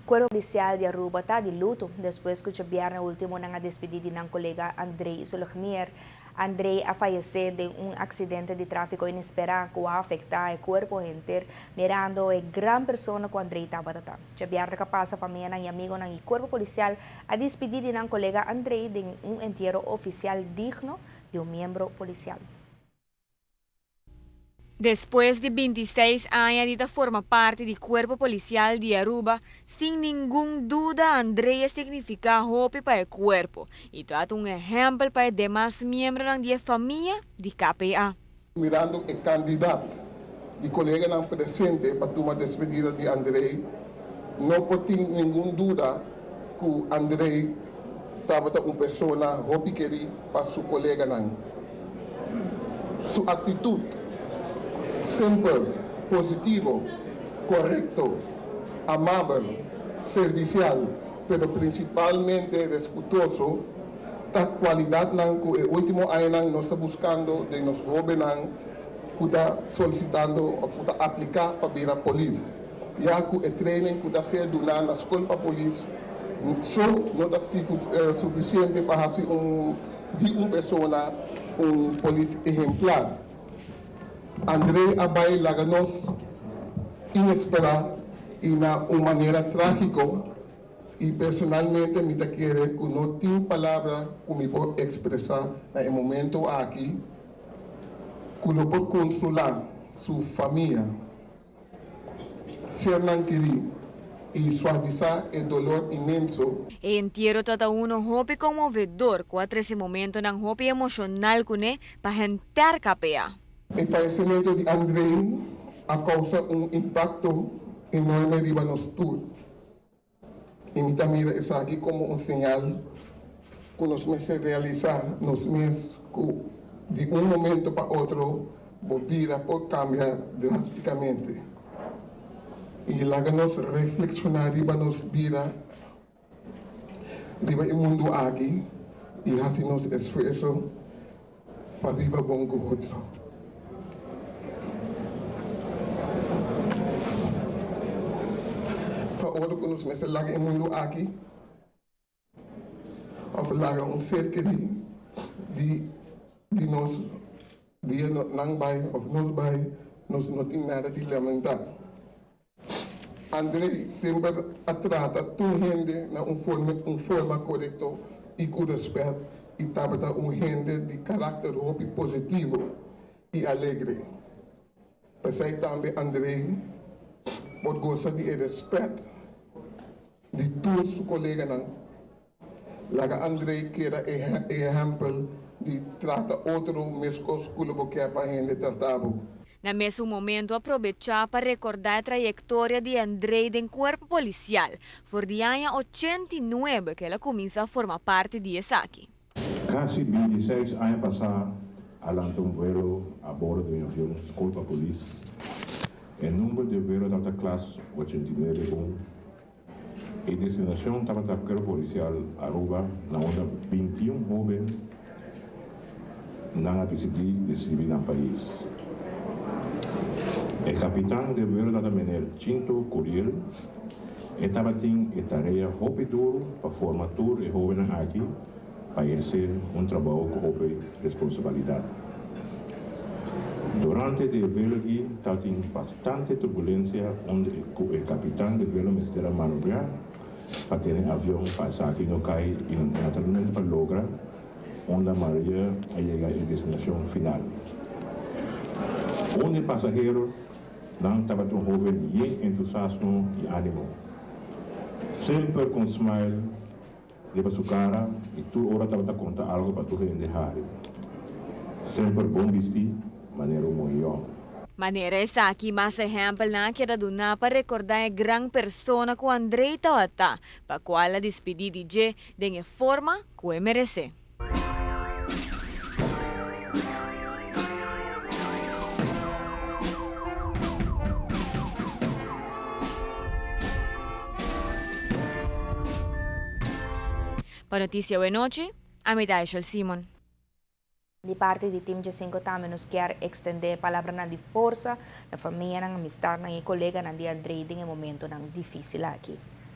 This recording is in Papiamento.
Cuerpo Policial di Aruba ta di luto despues cu djabierne ultimo nan a despidi di nan colega Andrey Zulgnier. Andrey a fayece den un accidente di trafico inespera cu a afecta e cuerpo henter, mirando e gran persona cu Andrey tabata ta. Djabierne ca pasa famianan y amigonan y Cuerpo Policial a despidi di nan colega Andrey den un entiero oficial digno di un miembro policial. Despues di bintiseis aña di ta forma parti di Cuerpo Policial di Aruba, sin ningun duda André a significa hopi pa e cuerpo y ta un ehempel pa e demas miembronan di e famia di KPA. Mirando e kandidat di koleganan presente pa tuma despedida di André, no por tin ningun duda ku André tabata un persona hopi kerí pa su koleganan. Su aktitut semper positivo, korekto, amabel, servisial, pero prinsipalmente resputoso, ta kualidatnan ku e último añanan nos ta buskando den nos hóbennan ku ta solisitando òf ku ta apliká pa bira polis. Ya ku e training ku ta ser duná na skol pa polis so no ta sufisiente pa hasi un di un persona un polis ehemplar. André a bai laga nos inesperá i na un manera trágiko i personalmente mi ta kere ku no tin palabra ku mi por ekspresá na e momento aki ku lo por konsolá su famia. Sernan kerí i suavisá e dolor inmenso. E entiero ta uno hopi konmovedor ku a trese momentonan hopi emoshonal kuné pa henter KPA. E fayesimentu di André a kousa un impakto enorme riba nos tur i mi ta mira esaki komo un señal ku nos mester realisá nos mes ku di un momento pa otro bo bida por kambia drástikamente. I laga nos reflekshoná riba nos bida riba e mundu aki i hasi nos esfuerso pa biba bon ku otro. Pa ora ku nos mester laga e mundu aki òf laga un ser kerí di di nos dia nan bai òf nos bai, nos no tin nada di lamentá. Andrei semper a trata tur hende na un forma un forma korekto i ku rèspèt i tabata un hende di karakter hopi positivo i alegre. P'esei tambe Andrei por gosa di e rèspèt di tur su koleganan. Laga Andrei keda e ehèmpel di trata otro meskos ku lo bo ke pa hende trata bo. Na mesun momento a probechá pa rekordá e trayektoria di Andrei den kuerpo polisial for di aña 89 ku el a kuminsá forma parti di esaki. Kasi 26 aña pasá a lanta un vuelo a bordo di un avion skol pa polis. E number di e vuelo tabata Class 89 un. E destinacion tabata Cuerpo Policial Aruba na unda 21 hoben nan a dicidi di sirbi nan pais. E capitan di e vuelo tabata meneer Chinto Curiel. E tabatin e tarea hopi duro pa forma tur e hobennan aki pa eherce un trabou cu hopi responsabilidad. Durante di e vuelo aki tabatin bastante turbulencia unda cu e capitan di vuelo mester a manobra pa tene avion pa esaki no cay y naturalmente pa logra unda Maria a yega e destinacion final. Un di e pasahero nan tabata un hoben yen entusiasmo y animo. Semper cu un smile. Riba su cara y tur ora tabata conta algo pa tur hende hari. Semper bon bisti, manera un moe yong. Manera esaki mas ehempelnan a keda duná pa rekordá e gran persona ku Andrei tabata, pa kual a dispidí di dje den e forma ku e meresé. Pa Noticia Awenochi, ami ta Aishel Simon. Di parti di Team Djesinco tambe nos kier extende palabranan di forsa na famianan, amistadnan y coleganan di Andrei den e momentonan dificil aki.